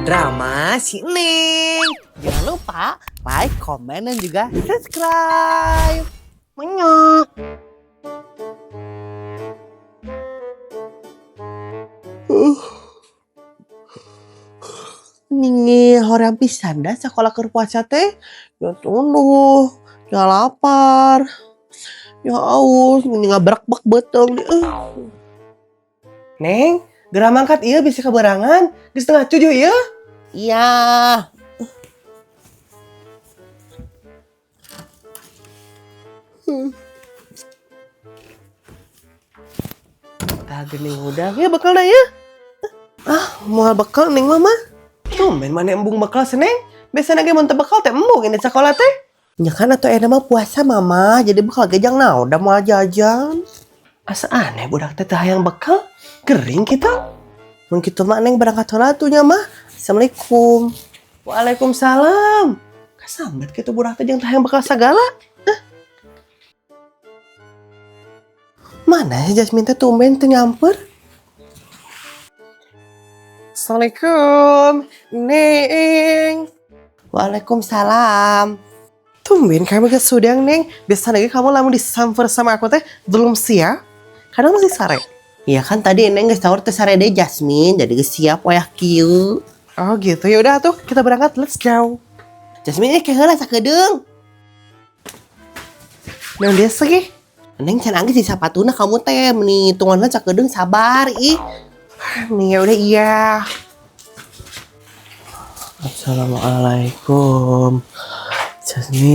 Drama si Neng. Jangan lupa like, komen, dan juga subscribe. Menyok. Ningi hoream pisan dah sekolah keur puasa teh. Ya tunduh, ya lapar, ya aus, mending ngabrak-bak beuteung. Neng, geura mangkat ieu bisa keberangan. Di 6:30 ieu. Iya. Tah geuning udah, ya bekal dah ya. Ah, moal bekal neng mama. Tumben mana embung bekal seneng. Biasanya ge mun teu bekal teh embung ini sekolah teh. Ya kan atuh enak mah puasa mama, jadi bekal ge jang naon da moal jajan. Asa aneh budak teh teu hayang bekal, gering kita. Mun kitu mah neng berangkat heula atuh nya mah. Assalamualaikum. Waalaikumsalam. Kasambat kitu budak teh jeung teu hayang bekal sagala. Hah? Mana si Jasmine teh tumben teu nyamper? Assalamualaikum, Neng. Waalaikumsalam. Tumben kamu ke sudang, Neng. Biasa lagi kamu lamun disamper sama aku teh belum siap. Kadang masih sare. Iya kan tadi Neng geus sahur teh sare deui Jasmine, jadi geus siap wayah kieu. Oh gitu. Ya udah tuh, kita berangkat. Let's go. Jasmine ini keheula sakedeung. Neng dia segi. Neng can anggeus di sapatuna kamu teh meni tungguan sakedeung sabar ih. Nih ya udah iya. Assalamualaikum Jasmine.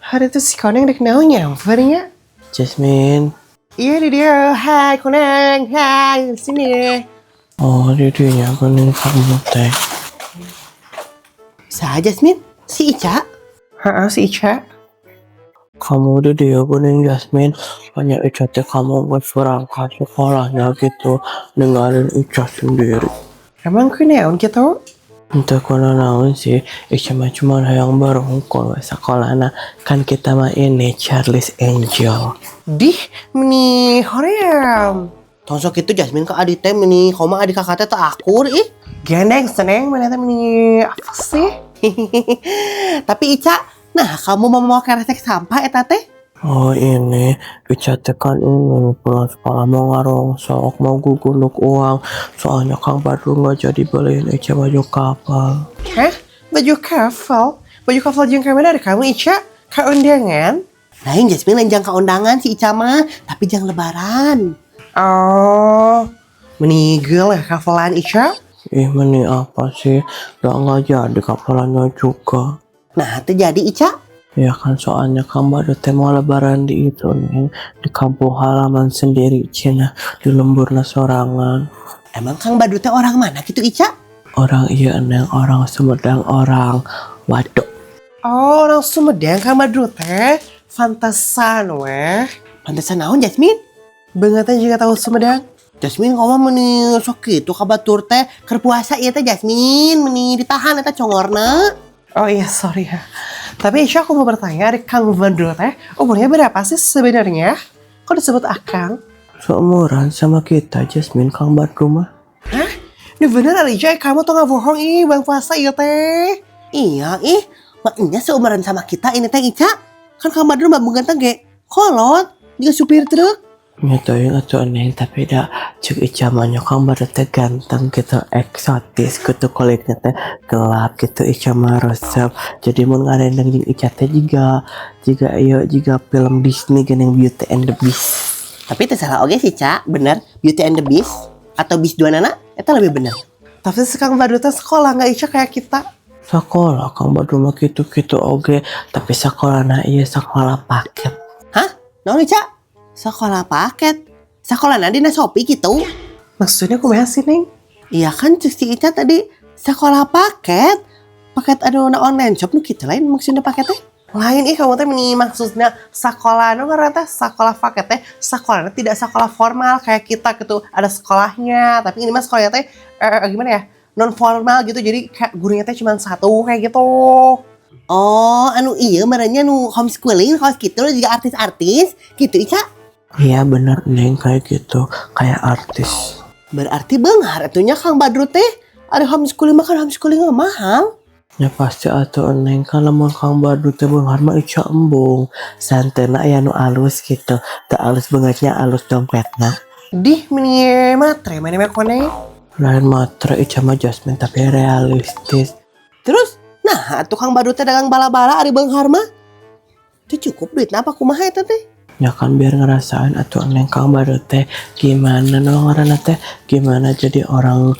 Hari itu si Koneng dek naon nyampernya? Jasmine. Iya di dia. Hai Koneng, hai sini. Oh di dia Koneng kamu teh. Sa Jasmine, si Ica. Heeh, si Ica. Kamu udah dia Koneng Jasmine. Banyak Ica teh kamu buat berangkat sekolahnya gitu, ninggalin Ica sendiri. Emang kunaon gitu? Entah kuna naon sih, Ica mah cuma hayang barongkol sekolah. Nah, kan kita mah ini Charlie's Angel. Dih, meni hoream. Tong sok itu Jasmine ke adik teh meni, kamu mah adik kakak teh tak akur ih. Gendeng seneng mana teh meni apa sih? Tapi Ica, nah kamu mau mau keresek sampah eta teh? Oh ini, Ica teh kan ini pulang sekolah mau ngarongsok, mau guguluk uang. Soalnya Kang Badru nggak jadi beliin Ica baju kapal. Hah? Baju kapal? Baju kapal jeung kamana ada kamu Ica? Ka undangan? Lain Jasmine lain jang ka undangan si Ica mah, tapi jang lebaran. Oh, menigel ya kapalan Ica? Ih meni apa sih? Udah nggak jadi kapalannya juga. Nah, itu jadi Ica? Ya kan soalnya Kang Badru teh mau lebaran di itu nih, di kampung halaman sendiri Cina, di lemburna sorangan. Emang Kang Badru teh orang mana gitu Ica? Orang iya neng, orang Sumedang, orang Waduk. Oh, orang Sumedang Kang Badru teh. Fantasan weh. Pantesan naon Jasmine? Bengetan juga tahu Sumedang. Jasmine kamu meni sok kitu ka batur teh keur puasa ieu teh Jasmine meni ditahan eta congorna. Oh iya sorry ya. Tapi Ica aku mau bertanya dari Kang Badru teh umurnya berapa sih sebenarnya? Kok disebut Akang? Seumuran sama kita Jasmine Kang Badru mah. Hah? Ini bener Ica kamu tuh nggak bohong ih bang puasa iya teh. Iya ih, maknya seumuran sama kita ini teh Ica. Kan Kang Badru mah ganteng ge kolot juga supir truk. Nyatain atau neng tapi dah cek Ica mah nya Kang Badru teh ganteng gitu, eksotis gitu, kulitnya teh gelap gitu, Ica mah resep. Jadi mun ngarendeng jeung Ica teh juga iya juga film Disney geuning Beauty and the Beast. Tapi teh salah oge sih Ca, bener Beauty and the Beast atau Beast dua nana eta lebih bener. Tapi si Kang Badru teh sekolah nggak Ica kayak kita? Sekolah Kang Badru mah gitu-gitu oge, tapi sekolah na iya sekolah paket. Hah? Naon Ica? Sekolah paket? Sekolah na dina Shopee gitu? Maksudnya kumaha sih Neng? Iya kan cek si Ica tadi sekolah paket. Paket anu na online shop nu kitu lain maksudnya paketnya? Lain ih kamu teh meni maksudnya sekolah nu ngaranna teh sekolah paket teh sekolahnya tidak sekolah formal kayak kita gitu ada sekolahnya tapi ini mah sekolahnya teh gimana ya non formal gitu jadi kayak gurunya teh cuma satu kayak gitu. Oh anu iya merenya nu homeschooling kaos gitu juga artis-artis gitu Ica. Iya bener Neng, kayak gitu, kayak artis. Berarti beunghar atuh nya Kang Badru teh. Ari homeschooling mah kan homeschooling mah mahal. Ya pasti atuh Neng, kan lamun Kang Badru teh beunghar mah Ica embung. Santena aya nu alus gitu. Teu alus beungeutnya, alus dompetna. Dih, meni matre maneh mah koneng. Lain matre Ica mah, Jasmine, tapi realistis. Terus, nah atuh Kang Badru teh dagang bala-bala ari beunghar mah. Itu cukup duit apa kumaha eta teh? Ya kan biar ngerasain atuh Neng, Kang Badru teh gimana, no ngaranna teh gimana jadi orang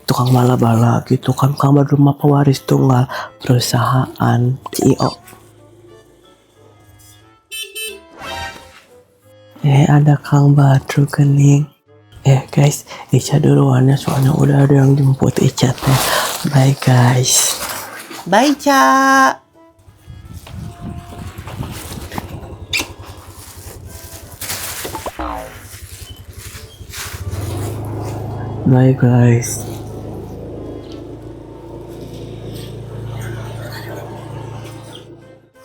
tukang bala-bala gitu kan. Kang Badru mah pewaris tunggal perusahaan, CEO. Eh, ada Kang Badru kening. Eh guys, Ica duluannya, soalnya udah ada yang jemput Ica teh. Bye guys. Bye, Ca. Bye guys.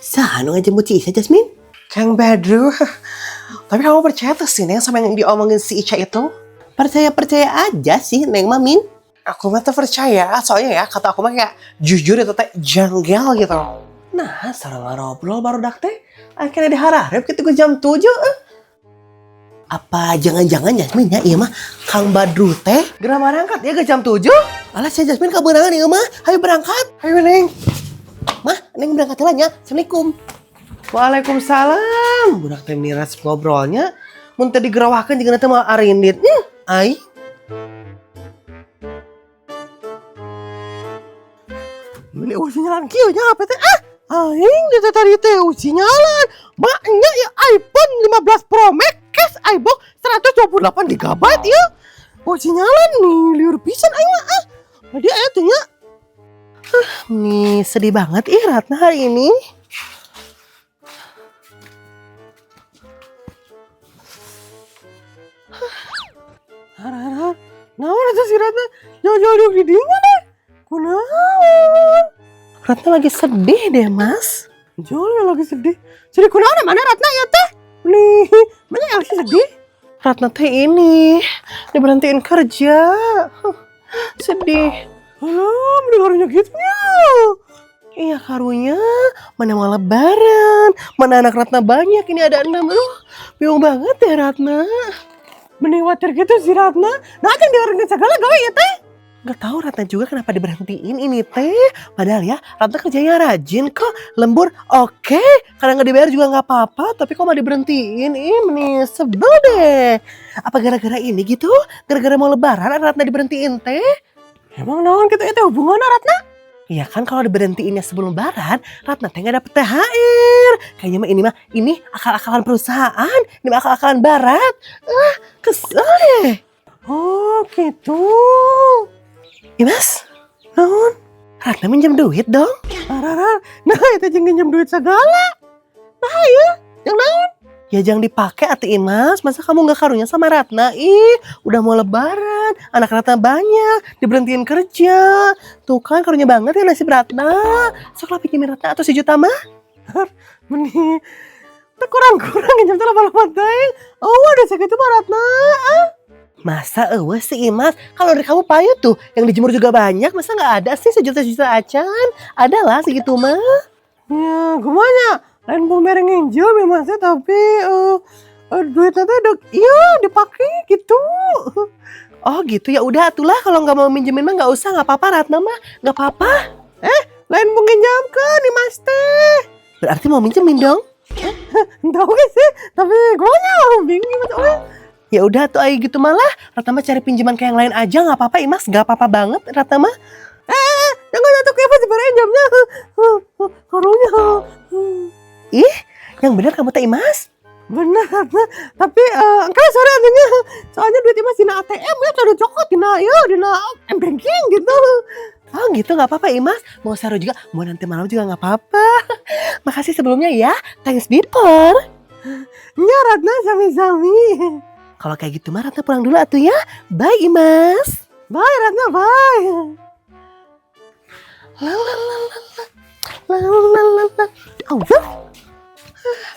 Saha nu ngajemput si Ica, Jasmine? Kang Badru. Tapi kamu percaya tuh sih, Neng, sama yang diomongin si Ica itu? Percaya-percaya aja sih, Neng Mamin. Aku mah tuh percaya, soalnya ya kata aku mah kayak jujur itu teh janggal gitu. Nah, sareng ngobrol barudak teh, akhirnya diharap gitu ke jam 7. Eh. Apa jangan-jangan Jasmine ya, ieu mah Kang Badru teh geura berangkat ya ke jam 7? Alah, si Jasmine kabeunangan ieu mah. Hayu berangkat. Hayu Neng. Mah, Neng berangkat heula nya. Assalamualaikum. Waalaikumsalam. Budak teh miras ngobrolnya. Mun teu digerawakeun jeung teh moal arindit. Ai. Ini uji nyalan kieu nya HP teh. Ah, aing teh tadi teh uji nyalan. Maknya ya iPhone 15 Pro Max case iBox 128 GB ya. Uji nyalan nih lieur pisan aing mah ah. Tadi aya teh nya. Ah, nih sedih banget ih Ratna hari ini. Har har har. Naon atuh si Ratna? Jauh-jauh duduk di dinya deh. Kunaon? Ratna lagi sedih deh, Mas. Jauh lagi sedih. Sedih kunaon, mana Ratna ya teh? Nih, mana yang lagi sedih? Ratna teh ini diberhentiin kerja. Huh, sedih. Alah, mendengarnya gitu ya. Iya karunya, mana mau lebaran, mana anak Ratna banyak, ini ada 6. Aduh, bingung banget ya Ratna. Mending khawatir gitu si Ratna. Nah kan diorangin segala gawe ya teh. Gak tahu Ratna juga kenapa diberhentiin ini teh. Padahal ya Ratna kerjanya rajin kok, lembur oke. Kadang nggak dibayar juga nggak apa-apa. Tapi kok mau diberhentiin? Ih, meni sebel deh. Apa gara-gara ini gitu? Gara-gara mau lebaran Ratna diberhentiin teh? Emang naon gitu itu hubungannya Ratna? Iya kan kalau diberhentiinnya sebelum lebaran, Ratna teh nggak dapet THR. Kayaknya mah ini mah ini akal-akalan perusahaan, ini mah akal-akalan barat. Ah, kesel deh. Oh gitu. Imas, naon? Ratna minjem duit dong. Ararar, nah itu jeung minjem duit segala. Nah ya, yang naon? Ya jangan dipakai atuh Imas, masa kamu nggak karunya sama Ratna? Ih, udah mau lebaran, anak Ratna banyak, diberhentiin kerja. Tuh kan karunya banget ya nasib Ratna. Sok lah pinjemin Ratna atau sejuta mah. Meni, kurang-kurang minjem teh lama-lama teh. Oh, ada segitu mah Ratna. Ah. Masa euweuh sih Imas? Kalau dari kamu payu tuh, yang dijemur juga banyak, masa nggak ada sih sejuta-sejuta acan? Ada lah segitu mah. Ya, gimana? Lain bumerang nginjem ya mas, tapi duitnya tuh udah iya dipakai gitu. Oh gitu, ya udah atulah kalau nggak mau minjemin mah nggak usah, nggak apa-apa Ratna mah, nggak apa-apa. Lain mau nginjamkeun nih mas teh. Berarti mau minjemin dong? Enggak sih, tapi gue bingung mas. Oh. Ya udah tuh ayo gitu malah Ratna mah cari pinjaman ke yang lain aja, nggak apa-apa Imas, nggak apa-apa banget Ratna mah. Jangan atuh kayak pas jamnya. Karunya. Ih, yang benar kamu teh Imas? Benar, tapi enggak sore artinya soalnya duit Imas dina ATM ya, udah cokot dina ya dina m banking gitu. Oh gitu, nggak apa-apa Imas, mau saro juga, mau nanti malam juga nggak apa-apa. Makasih sebelumnya ya, thanks before. Ya Ratna, sami-sami. Kalau kayak gitu mah Ratna pulang dulu atuh ya. Bye Imas. Bye Ratna, bye. La la la la la la la la. Oh,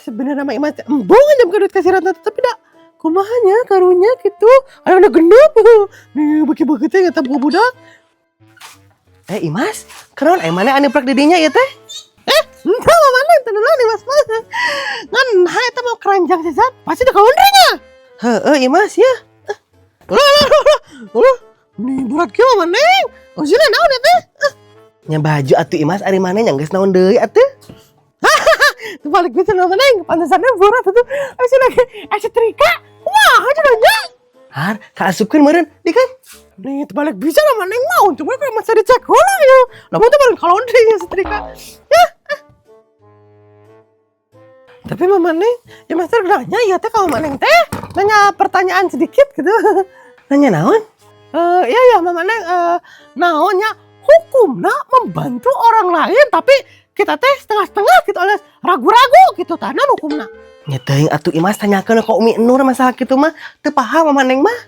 sebenarnya mah Imas embung aja bukan duit kasih Ratna, tapi dah Kumaha nya karunya gitu. Ayo udah genep. Nih beki-beki teh ngetap gua budak. Eh Imas, kunaon eh mana anu prak didinya ya teh? Eh, entah mana itu dulu nih Mas mah. Ngan nah eta mau keranjang sesat, pasti udah laundrynya. Heeh Imas ya. Ulah ulah ulah. Ulah. Nih berat kieu mah Neng. Oh sini naon ya teh? Nya baju atuh Imas ari mana nya geus naon deui atuh? Balik bisa nama Neng, pantesannya berat atuh. Ayo lagi, ayo setrika. Wah, aja nanya. Har, kaasupkeun meureun, di kan? Nih, balik bisa nama Neng mah untungnya kalau masih dicek heula ya. Lamun tuh balik laundry ya setrika. Ya. Ah. Tapi Mama Neng, ya Master nanya ya teh kalau Mama Neng teh nanya pertanyaan sedikit gitu. Nanya naon? Eh, iya ya Mama Neng, naonnya hukumna membantu orang lain tapi kita teh setengah-setengah gitu alias ragu-ragu gitu tah naon hukumna. Nya teuing atuh Imas, tanyakeun ka Umi Nur masalah kitu mah. Teu paham Mama Neng mah.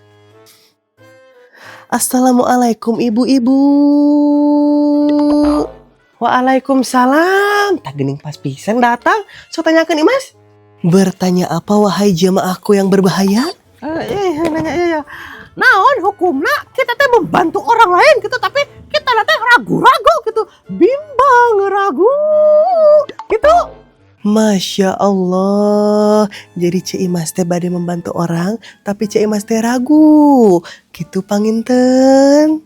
Assalamualaikum, ibu-ibu. Waalaikumsalam. Tah geuning pas pisan datang. Sok tanyakeun, Imas. Bertanya apa, wahai jemaahku yang berbahaya? Eh, iya, nanya iya, iya. Naon hukumna kita teh membantu orang lain gitu tapi kita teh ragu-ragu gitu, bimbang ragu gitu. Masya Allah. Jadi Ceu Imas teh bade membantu orang, tapi Ceu Imas teh ragu. Gitu panginten.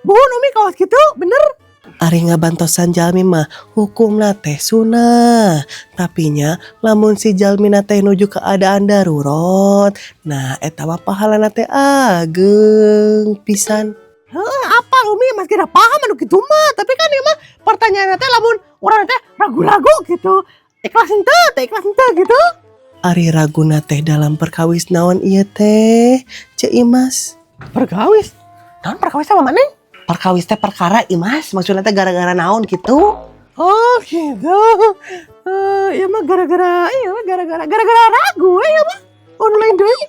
Muhun Umi, kawas gitu, bener. Ari ngabantosan jalmi mah hukumna teh sunah. Tapi nya lamun si jalmina teh nuju keadaan darurat, nah eta mah pahalana teh ageng pisan. Heuh, apa Umi masih kira paham anu kitu mah, tapi kan ieu mah pertanyaanna teh lamun urang teh ragu-ragu gitu. Ikhlas henteu, teh ikhlas henteu gitu. Ari raguna teh dalam perkawis naon ieu teh, Ceu Imas? Perkawis? Naon perkawis sama mana? Perkawis teh perkara, Imas, maksudnya teh gara-gara naon gitu. Oh gitu. Eh, ya mah gara-gara, iya mah gara-gara ragu ya mah. Online deui.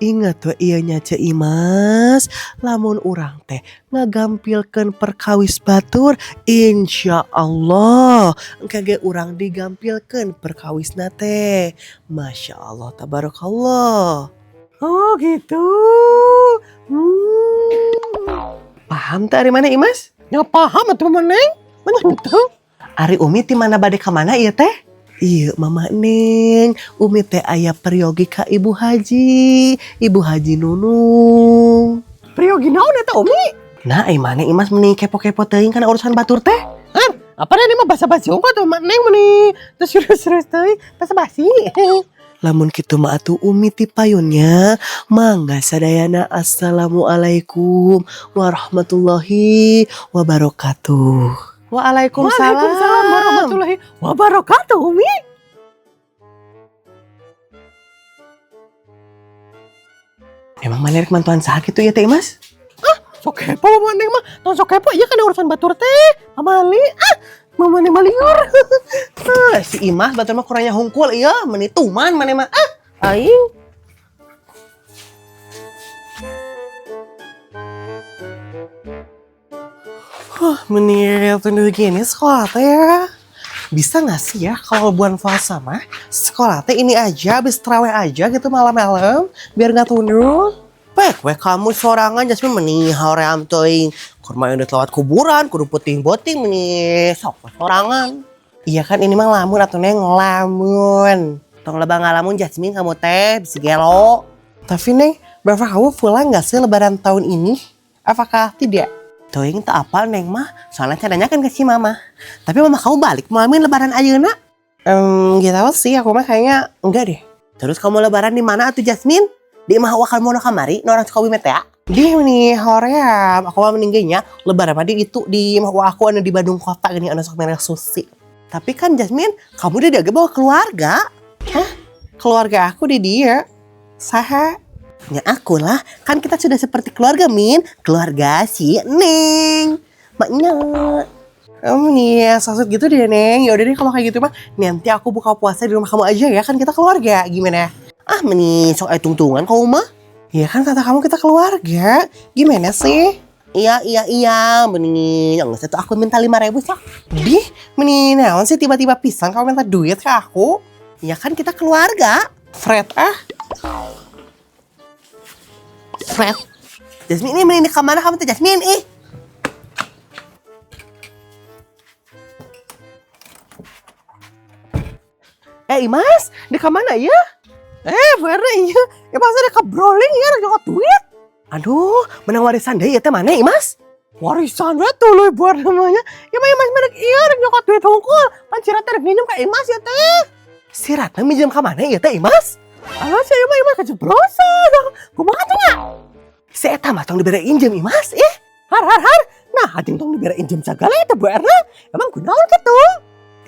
Ingat we ieu nya, Ceu Imas, lamun urang teh ngagampilkeun perkawis batur, insya Allah engke ge urang digampilkeun perkawisna teh. Masya Allah, tabarakallah. Oh gitu. Paham teh ari mana, Imas? Ya paham atuh Mama Neng. Mana gitu? Ari Umi ti mana, bade ka mana ieu teh? Iya Mama Neng, Umi teh aya peryogi ka Ibu Haji, Ibu Haji Nunung. Peryogi naon eta, Umi? Nah, ai mana Imas meni kepo-kepo teuing kana urusan batur teh? Ah, apa ini mah basa-basi unggul tuh Mak Neng meni terus serius-serius teuing basa-basi. Lamun kitu mah atuh Umi ti payunnya, mangga sadayana, assalamualaikum warahmatullahi wabarakatuh. Waalaikumsalam. Waalaikumsalam warahmatullahi wabarakatuh, Umi. Emang mana rek mantuan saha kitu ya teh, Imas? Sok kepo Mama Neng mah. Tong sok kepo ieu kana urusan batur teh. Pamali ah, Mama Neng maliur. Ah, si Imas batur mah kurangnya hungkul iya, meni tuman maneh mah. Ah, aing. Huh, meni tunduh gini sekolah teh ya. Bisa gak sih ya kalau bulan puasa mah sekolah teh ini aja, habis terawih aja gitu malam-malam biar nggak tunduh. Pek, we kamu sorangan Jasmine meni hoream teuing. Kurma yang udah lewat kuburan, kudu puting-puting meni sok we sorangan. Iya kan ini mah lamun atau neng lamun. Tong lebang ngalamun Jasmine kamu teh bisa gelo. Tapi Neng, berapa kamu pulang nggak sih lebaran tahun ini? Apakah tidak? Teuing tak apa Neng mah, soalnya caranya kan ke si mama. Tapi mama kamu balik malamin lebaran ayeuna? Gak tahu sih, aku mah kayaknya enggak deh. Terus kamu lebaran di mana atuh, Jasmine? Di imah uwa kamu nu kamari, nu orang Sukabumi teh? Di nih hoream, aku mah meninggalnya lebaran mah di itu di imah uwa aku anu di Bandung kota gini anu sok merek susi. Tapi kan Jasmine, kamu udah dia bawa keluarga. Hah? Keluarga aku di dia. Saha? Ya aku lah, kan kita sudah seperti keluarga, Min. Keluarga si Neng. Maknya. Kamu nih, sosok gitu deh, Neng. Ya udah deh kalau kayak gitu mah nanti aku buka puasa di rumah kamu aja ya, kan kita keluarga. Gimana? Ah, meni sok aya tungtungan kamu mah. Ya kan kata kamu kita keluarga. Gimana sih? Iya, meni yang satu aku minta 5.000 sok. Dih, meni naon sih tiba-tiba pisan kamu minta duit ke aku? Ya kan kita keluarga. Fred ah. Jepret. Jasmine ini ke mana kamu teh, Jasmine ih? Eh, Imas, di mana ya? Eh, Bu Erna iya. Imas ada ke broling ya, nyokot duit. Aduh, menang warisan deh ya teh mana, Imas? Warisan we tuluy Bu Erna namanya. Ya mah Imas merek iya rek nyokot duit hungkul. Pan si Ratna rek minjem ka Imas ya teh. Si Ratna minjem ka mana ya teh, Imas? Alah, si Imas Imas kejeblosan. Kumaha tuh nya? Si eta mah tong dibere injem, Imas ih. Har har har. Nah, anjing tong dibere injem sagala ya teh, Bu Erna. Emang kunaon kitu?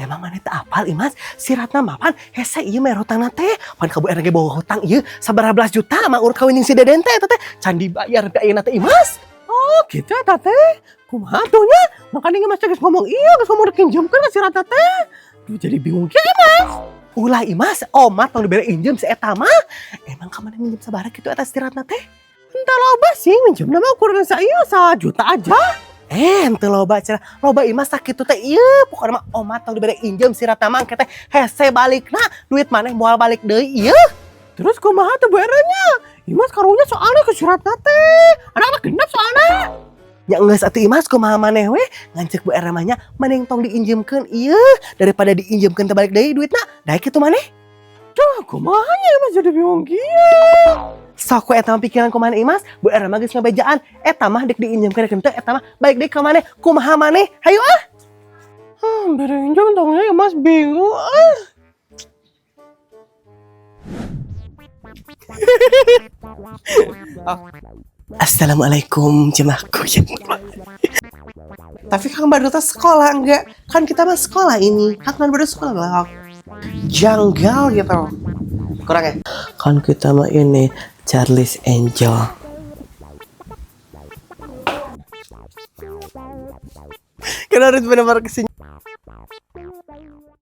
Emang mana teh apal, Imas? Si Ratna mah pan hese ieu mere hutangna teh. Pan ka Bu Erna ge bawa hutang ieu sabaraha belas juta mah urut kawin jeung si Deden teh eta teh can dibayar teh ayeuna teh, Imas. Oh, gitu eta teh. Kumaha tuh nya? Makanya Imas teh geus ngomong iya, geus ngomong rek injemkeun ka si Ratna teh. Duh, jadi bingung kieu Imas. Ulah, Imas, omat tong dibere injem si eta mah. Emang ka mana minjem sabaraha kitu eta si Ratna teh? Entah loba sih minjem mah ukuran saya juta aja. Eh, ente loba cenah. Loba Imas sakitu teh ieu. Pokoknya mah omat tong dibere injem si Ratna mah teh hese balikna, duit maneh moal balik deui ieu. Terus kumaha tuh Bu Erna-nya? Imas karunya soalnya ke si Ratna teh. Anak-anak genap soalnya. Ya geus atuh Imas, kumaha maneh we ngan cek Bu Erna mah nya mending tong diinjemkeun ieu daripada diinjemkeun teh balik deui duitna. Daek kitu maneh? Duh, kumaha nya Imas jadi bingung kieu. Sok we eta mah pikiran kumaha Imas, Bu Erna mah geus ngabejaan, eta mah dek diinjemkeun rek henteu eta mah balik deui ka maneh, kumaha maneh? Hayu ah. Bere injem tongnya Imas bingung ah. Assalamualaikum jemaahku yang Tapi Kang Badru tuh sekolah enggak? Kan kita mah sekolah ini. Kang Badru sekolah enggak? Janggal gitu. Kurang ya? Kan kita mah ini Charlie's Angel. Kan harus benar-benar kesini.